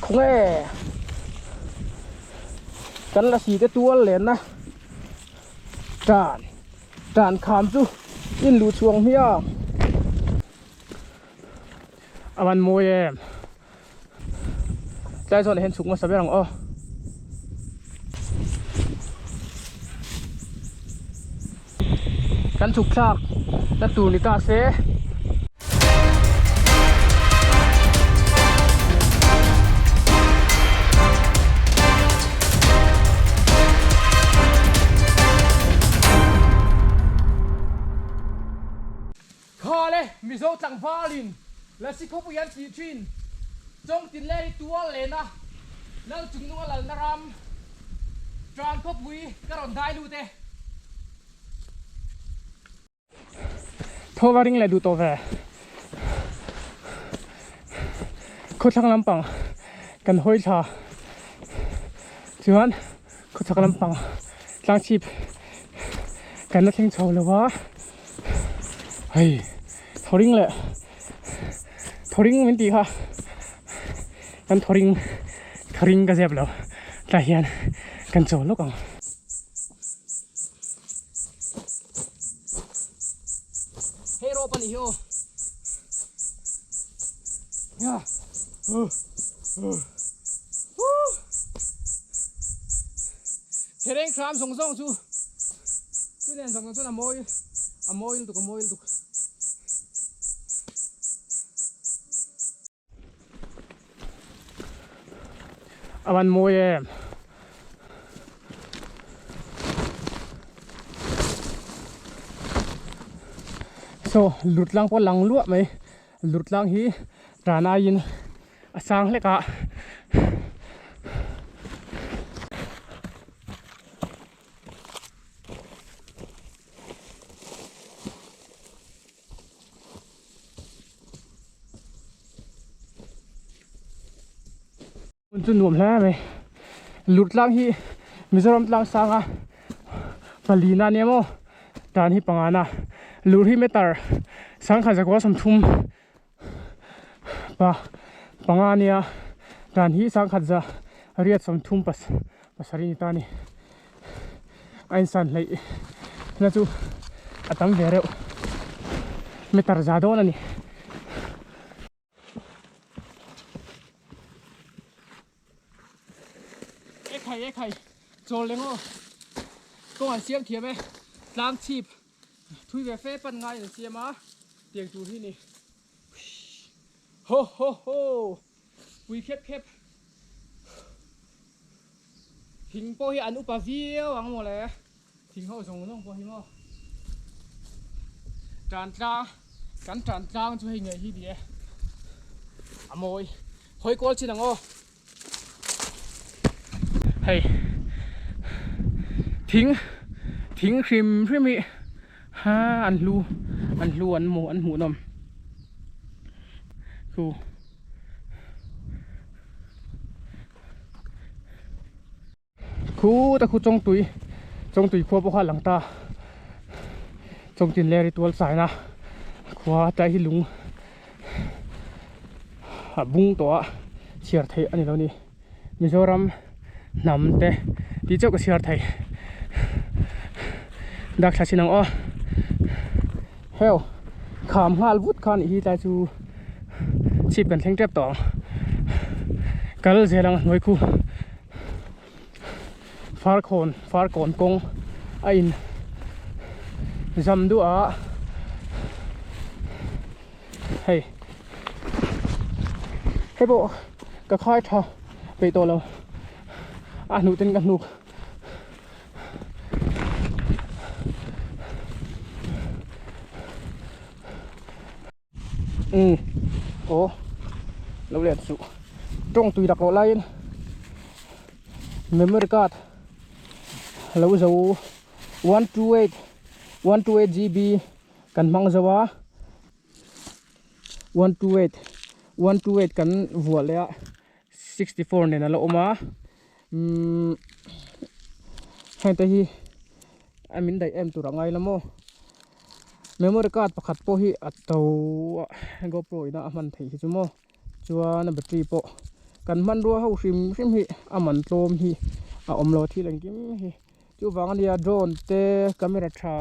Khawnge kan lasi te tual lenna tan tan kham chu in luh chhuang hmiang a van mawi em tlai zawnah hian chhuk hmasa ber ang aw. Kan chhuk thlak na tur ni ta se. Kha le Mizo tlangvalin Lasi khawpui an tih thin Chawngtin leh hi tual lena Lal chungnunga lalna ram Tan khawpui ka rawn dai lut e. Tho va ring leh duh tawh ve. Khawthlang lampang kan hawi thla chuan khawchhak lampang tlangchhip kan la thleng chho lo a hei thaw ring leh thaw ring min tih kha kan thaw ring thaw ring ka zep lo tlai hian kan chawl lawk ang. Hei rawp a nih hi aw. Ya. Thereng hram zawng zawng chu chu nen zawng zawng chuan a mawi a mawi lutuk a mawi lutuk. A van mawi em. So lut tlang pawh lang luah mai lut tlang hi tan aiin a sang hlek a. Hmun chu nuam hle mai lut tlang hi Mizoram tlang sanga palina ania maw tan hi pangana lur hi meter sangkhat zakua sawmthum pa panga ania tan hi sangkhat za riat sawmthum pas pasarih ni ta a ni a insan hleih na chu a tam ve reuh meter za dawn a ni. Ekhai ekhai chawl leng aw kawng an siam thiam e tlang chhip thui ve fe pan ngai an siam a tiang tur hi ni ho ho ho pui khep khep thing pawh hi an upa viau ang mawle thing ho zawng zawng pawh hi maw tan tlang kan tan tlang chu hei ngei hi ni e a mawi hawi kual chin ang aw hei thing thing hrim hrim hi ha an hlu an hlu an hmu an hmuhnawm chu Khu ta khu Chawngtui Chawngtui khua pawh kha a lang ta Chawngtin leri tual chaina khua tlai hi lung a bung tawh a chhiar theih a ni lo ni Mizoram hnam te tih chauh ka chhiar thei dak thla chin ang aw heu kham nghal vut kha a nih hi tlai chu chhip kan thleng tep tawh ang kal zel ang hnuai khu Farkhawn Farkawn kawng a in zam duah a hei hei pawh ka khai tha peih tawh lo a hnuh ten ka hnuk umm aw lo let suh tawng tui dak loh laiin memory card lo zo 128 128 GB kan hmang zo a 128 128 kan vuah leh a 64 nen a la awm a umm heng te hi a min daih em tur a ngai la maw. Memory card pakhat pawh hi a to a GoPro ina a hman theih hi chu maw chuan a battery pawh. Kan hmanrua ho hrim hrim hi a man tlawm hi a awm lo thil engkim hi. Chuvang ania drone te camera tha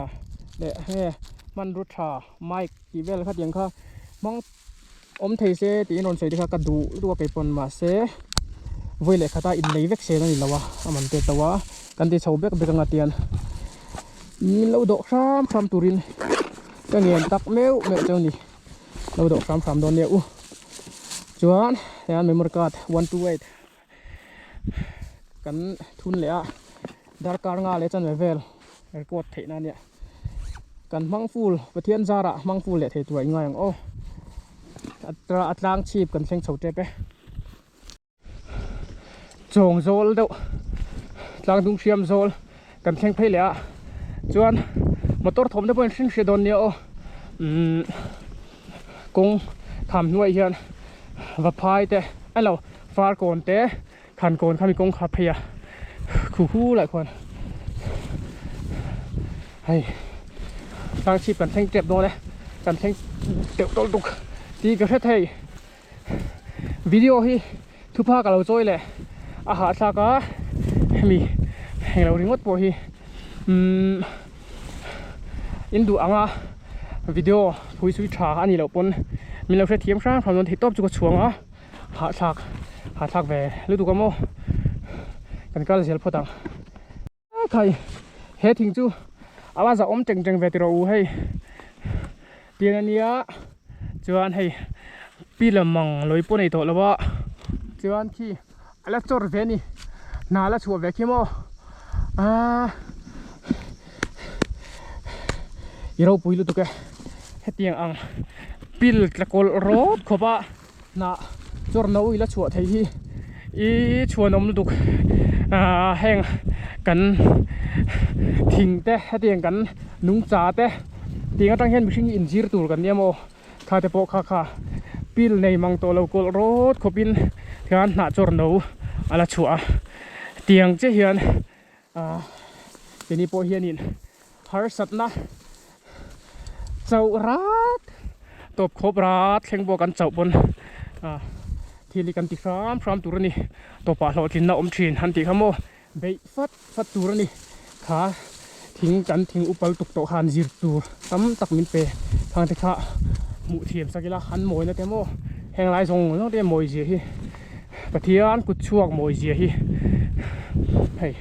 leh nge hmanrua tha mic tih vel khatiang kha hmang awm thei se tiin rawn sawi te kha ka duh lutuk a keipawn mahse vawi leh khata inlei vek sen a ni lo a a man te to a kan ti chho bek bek anga tian min lo dawh hram hram turin ka ngen tak meuh meuh cheu ni lo dawh hram hram dawn nia u chuan hean memory card 128 kan thun leh a darkar nga leh chanve vel record theih na ania kan hmang full Pathian zarah hmang full leh thei tur a ingai ang aw a tlang chhip kan thleng chho tep e chawng zawl deuh tlang dung hriam zawl kan thleng phei leh a chuan motor thawm te pawh in hring hria dawn nia aw umm kawng tham hnuai hian vaphai te alo farkawn te khankawn khami kawng kha phei a khu khu lai khuan hei tlang chhip kan thleng tep dawn e kan thleng teuh tawlh tuk tih ka hre thei. Video hi thuphak a lo chawi leh a hahthlak a hemi englo ringawt pawh hi umm in duh ang a video phui sui tha a nih loh pawn min lo hrethiam hrang hrang dawn theih tawp chu ka chhuang a hahthlak hahthlak ve lutuk a maw kan kal zel phawt ang. Khai he thing chu a va zahawm teng teng ve tiraw u hei tiang ania chuan hei pi lamang lawi pawh nei tawh lo a chuan khi a la chawr ve a ni hna la chhuah ve khi maw aaa i ropui lutuk e hetiang ang pil tla kawlh rawt khawp a. Hnah chawr no ila chhuah thei hi i chhuanawm lutuk ah heng kan thing te hetiang kan nungcha te tiang atang hian mihring hi inzir tur kan nia maw kha te pawh kha kha pil nei mang tawh lo kawlh rawt khawpin tikhan hnah chawr no a la chhuah a tiang chiah hian ah keini pawh hianin harsatna chauh rat tawp khawp rat thleng pawh kan chauh pawn ah thil hi kan ti hram hram tur a ni tawpah hlawhtlinna awm thin han tih kha maw beih fat fat tur a ni kha thing kan thing upal tuk tawh khan zir tur tam tak min pe khang te kha hmuh thiam sak ila an mawina te maw heng lai zawng zawng te mawi zia hi Pathian kut chhuak mawi zia hi hei.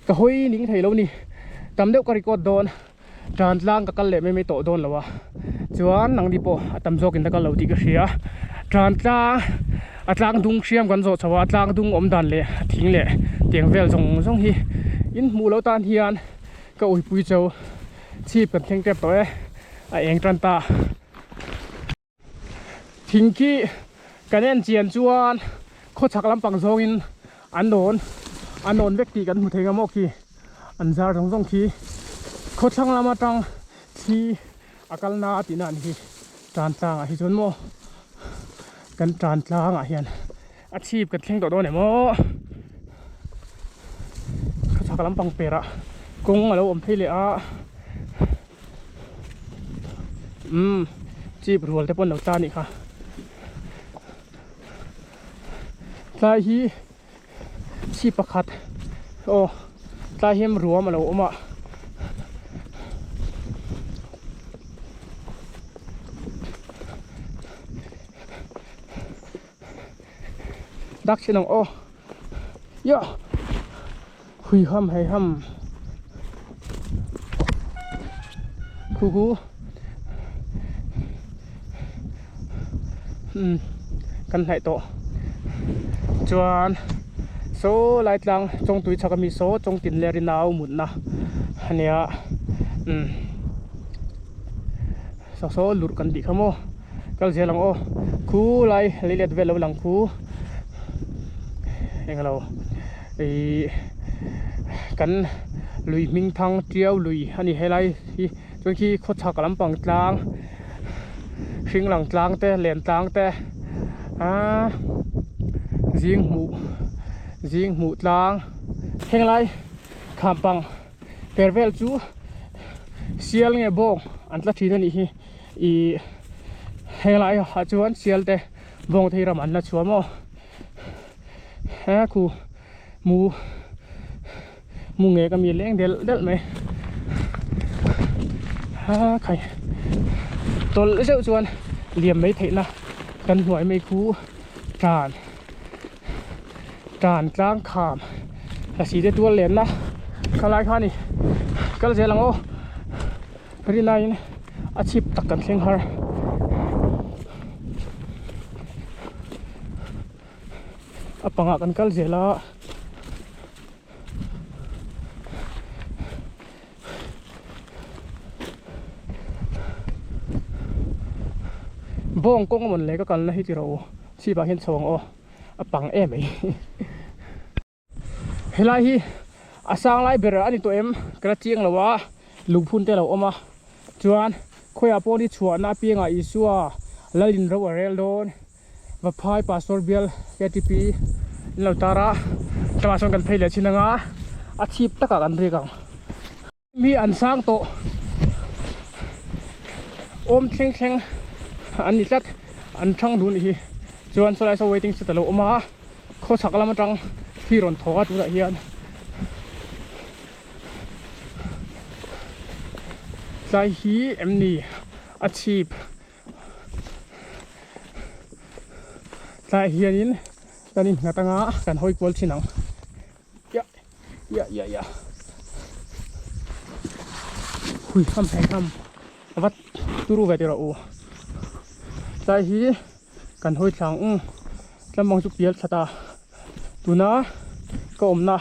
Ka hawi ning thei lo ni tam deuh ka record dawn tan tlang ka kal leh mai mai tawh dawn lo a chuan nangni pawh a tam zawk in la kal lo tih ka hria tan tlang a tlang dung hriam kan zawh chho a tlang dung awm dan leh a thing leh tiang vel zawng zawng hi in hmuh loh tan hian ka uipui cho chhip kan thleng tep tawh e a eng tan ta. Thing khi kan en chian chuan khawchhak lampang zawngin an nawn a nawn vek tih kan hmu thei nga maw khi an zar zawng zawng khi khawthlang lam atang thli a kal na a tihna a ni hi tan tlangah hi chuan maw kan tan tlangah hian a chhip kan thleng tawh dawn em aw khawchhak lampang perah kawng a lo awm phei leh a. Umm chip rual te pawh an lo tla a nih kha tlai hi chhip pakhat aw tlai hian ruam a lo awm a. Dak chin ang aw yah hui ham hei ham khu khu um kan hnaih tawh chuan saw lai tlang chawngtui chhak ami saw chawngtin leh rinau mutna ania um. Saw saw lurh kan tih kha maw kal zel ang aw khu lai lei let vel lo lang khu englo ihh kan lui hming thang tiau lui a ni helai hi chuan khi khawchhak lampang tlang hring lang tlang te len tlang te aaa zing hmuh zing hmuh tlang henglai khampang. Per vel chu sial nge bawng an tla thin a nih hi ih helai ah chuan sial te Bawng thei ram an la chhuah maw he khu mu mu nge ka mi leng delh delh mai ha khai tawlh zeuh chuan liam mai theih na kan hnuai mai khu tan tan tlang kham lasi te tual len na khalai kha ni kal zel ang aw rinaiin a chhip tak kan thleng har. A pangah kan kal zel a. Bawng kawng a mawn le ka kalna hi tiro chhipah hian chho ang aw a pang em mai. Helai hi a sang lai ber a ni tawh em ka la chiang lo a lungphun te a lo awm a chuan khawiah pawh ni chhuahna apiangah Isua Lalin ro a rel dawn Vaphai Pastor bial KTP in lo tar a tlangah sawn kan phei leh chin anga a chhip takah kan riak ang. Mi an sang tawh awm thleng thleng an ni tlat an thang dun hi chuan sawlai saw waiting shed a lo awm a khawchhak lam atang thli rawn thaw a tunah hian tlai hi em ni a chhip tlaiah hianin kan innghat anga kan hawi kual thin ang. Ya ya ya ya hui ham phei ham vat turu ve tiro u tlai hi kan hawi thlang ung tlambang chu pial thla ta tuna ka awmna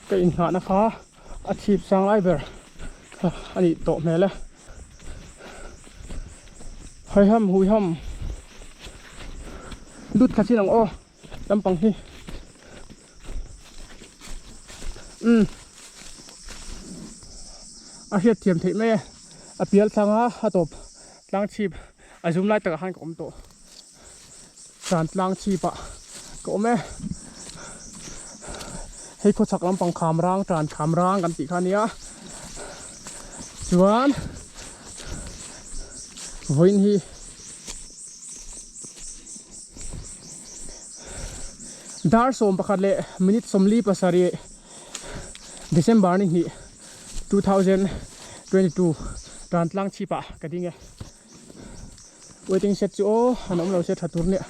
ka inngahna kha a chhip sang lai ber kha a nih tawh hmel e hawi ham hui ham lut kha chin ang aw. Lampang hi umm a hriat thiam theih mai e a pial thlang a a tawp tlang chhip a zum lai takah khan ka awm tawh tan tlang chhip ah ka awm e hei khawchhak lampang kham rang tan kham rang kan tih kha a nia chuan vawiin hi. Dar 11 leh minute 47 December ni hnih 2022 tan tlang chhip ah ka ding e waiting shed chu aw an awm lo se tha tur nia.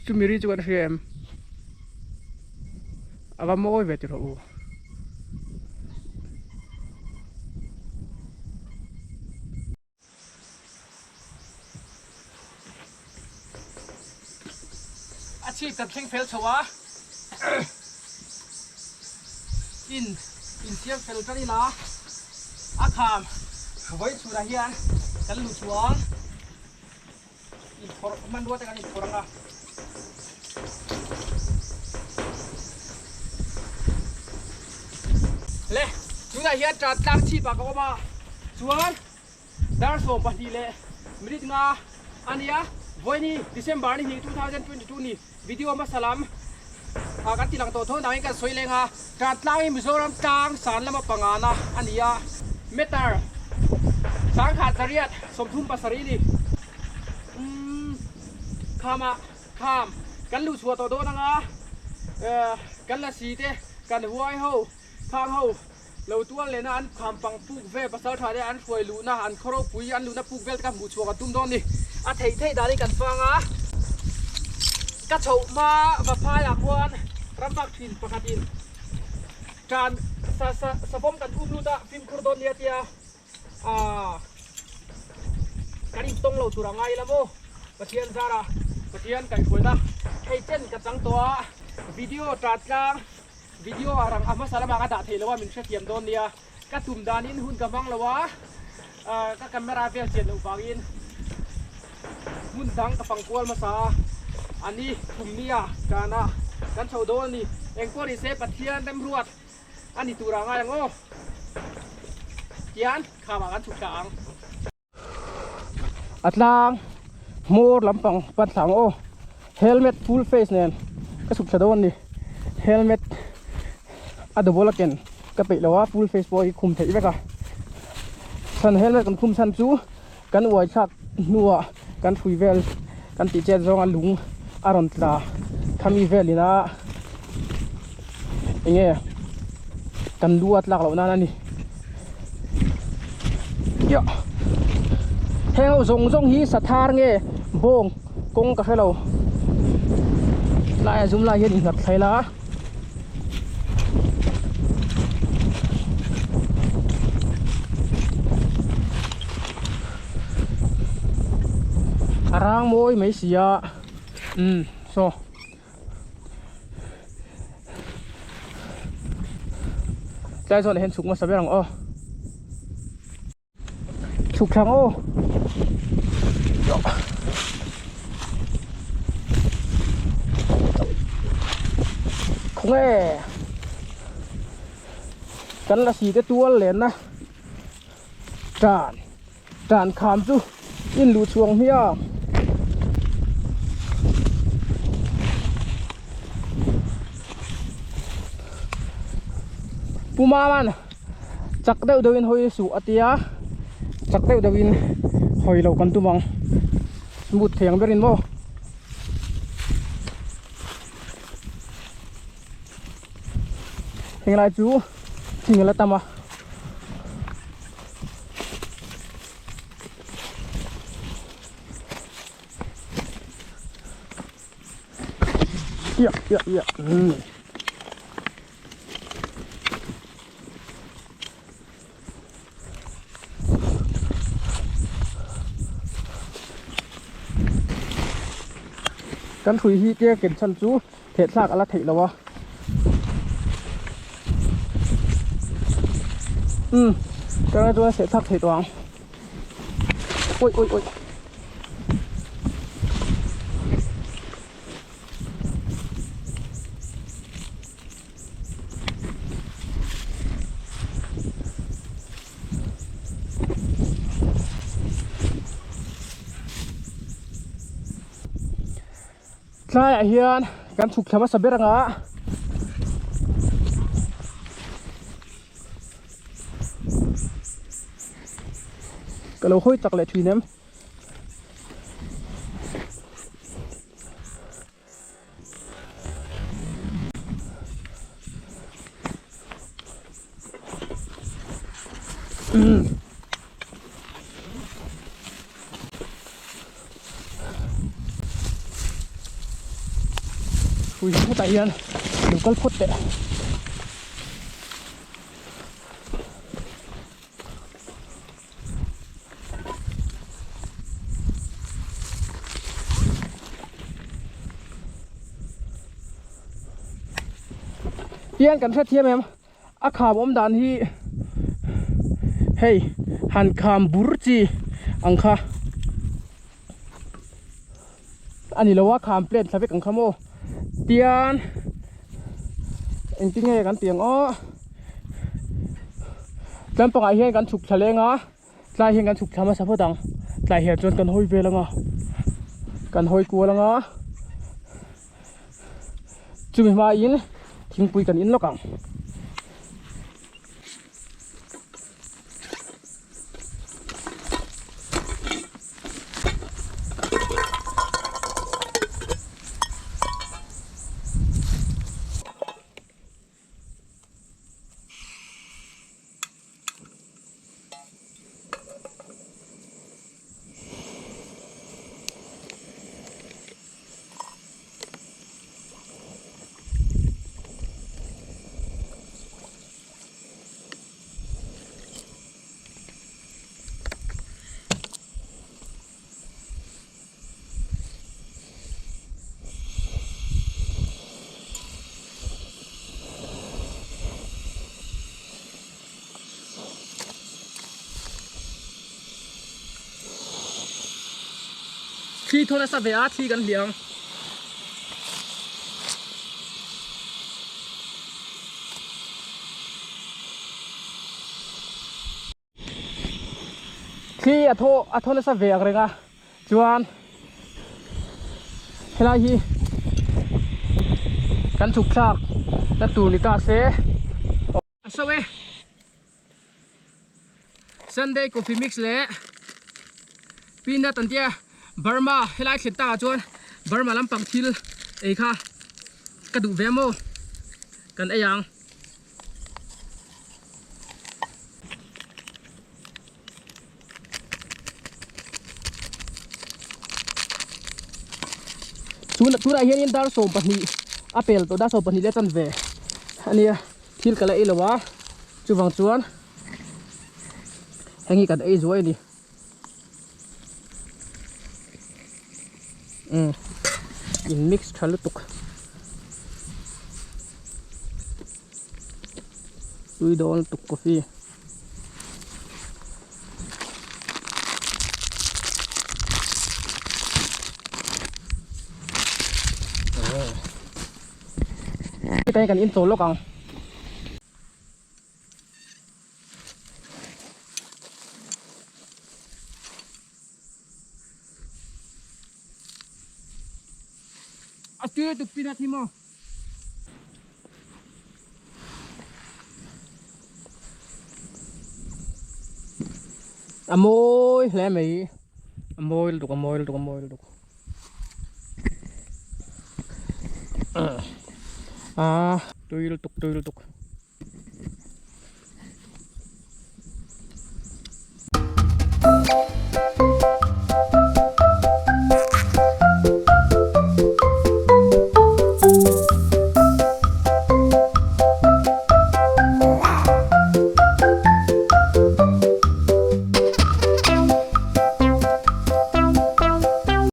Chumi ri chu kan hria em? A va mawi ve tih rawh u. A chhip kan thleng fel chho a, in insiam fel tan ila a kham vawi chhunah hian kan luh chuang inphawrh hmanrua te kan inphawrh ang a. Le tunah hian tan tlang chhip ah ka awm a chuan Dar 12 leh minute nga a nia, vawiini December ni hnih 2022 ni video hmasa lam ah kan ti lang tawh tho nangin kan sawi leng a, tan tlang hi Mizoram tlang san lama pangana a ni a, meter sangkhat zariat 37 ni umm kham ah kham kan luh chhuah tawh dawn anga kan lasi te kan huai ho khang ho. Lo tual lehna an kham pang puk vel pasal tha te an hruai luhna an khaw ropui an luhna puk vel te kha hmuh chhuah kan tum dawn ni. A theih theih danin kan fang a, ka chhoh hma va phaiah khuan ramvak thin pakhatin tan sa sa savawm kan um lut a fimkhur dawn nia tia aaa kan intawng lo tur a ngai ila maw Pathian zara Pathian kaihhruaina hei chen ka chang tawh a video tan tlang. Video ah rang a hmasa lamah ka dah theih lo a min hrethiam dawn nia, ka tum danin hun ka hmang lo a, ka camera vel chian loh vangin hmun dang ka fang kual hmasa a, a ni thum nia tana kan chho dawn a ni, engpawh ni se Pathian remruat a ni turah ngai ang aw, tian khamah kan chhuk thla ang. A tlang hmawr lampang pan thla ang aw. Helmet full face nen ka chhuk thla dawn a ni. Helmet a double a ken ka peih lo a, full face pawh hi khum theih vek a. Chhan helmet kan khum chhan chu kan uai thlak hnuah kan hrui vel kan tih chet zawnga lung a rawn tla khami velin a enge kan lu a tlak loh nan a ni. Heng ho zawng zawng hi sathar nge bawng kawng ka hrelo tlaiah zum lai hian innghat thlai la a rang mawi mai si a umm saw tlai zawnah hian chhuk hmasa ber ang aw. Chhuk thlang aw. Khawnge kan lasi te tual lenna tan tan kham chu in luh chhuang hmiang. Pu Maman chak deuh deuhin hawi suh a tia chak deuh deuhin hawi loh kan tum ang smooth thei ang berin maw heng lai chu thing a la tam a. Ia ia ia umm. Kan hrui hi tia ken chhan chu thehthlak a la theih lo a. Umm ka rai chuan sehthlak theih tawh ang. Ui ui ui. Tlaiah hian kan chhuk thla hmasa ber anga ka lo hawi chak leh thin em. Ui hetah hian lo kal phawt teh. Tiang kan hrethiam em a kham awm dan hi hei han kham bur chi ang kha a ni lo a kham plane thla vek ang kha maw tian engtin nge kan tih ang aw tlampangah hian kan chhuk thla leng a tlai hian kan chhuk thla hmasa phawt ang tlai hian chuan kan hawi vel ang a kan hawi kual ang a chumi hmain thingpui kan in lawk ang. Thli thaw nasa ve a thli kan hliang. Thli a thaw a thaw nasa ve ang reng a chuan. Helai hi kan chhuk thlak na tur ni ta se. A so e. Sunday coffee mix leh peanut an tia Burma helai thlen takah chuan Burma lampang thil ei kha ka duh ve maw kan ei ang. Tuna tunah hianin dar 12 a pel tawh dar 12 leh chanve ania thil ka la ei lo a chuvang chuan heng hi kan ei zuai a ni umm in mix tha lutuk tui dawn lutuk coffee. Heta hi kan inchawl lawk ang. A tui tuk peanut hi maw. A mawi hle mai a mawi lutuk a mawi lutuk a mawi lutuk a tui lutuk tui lutuk.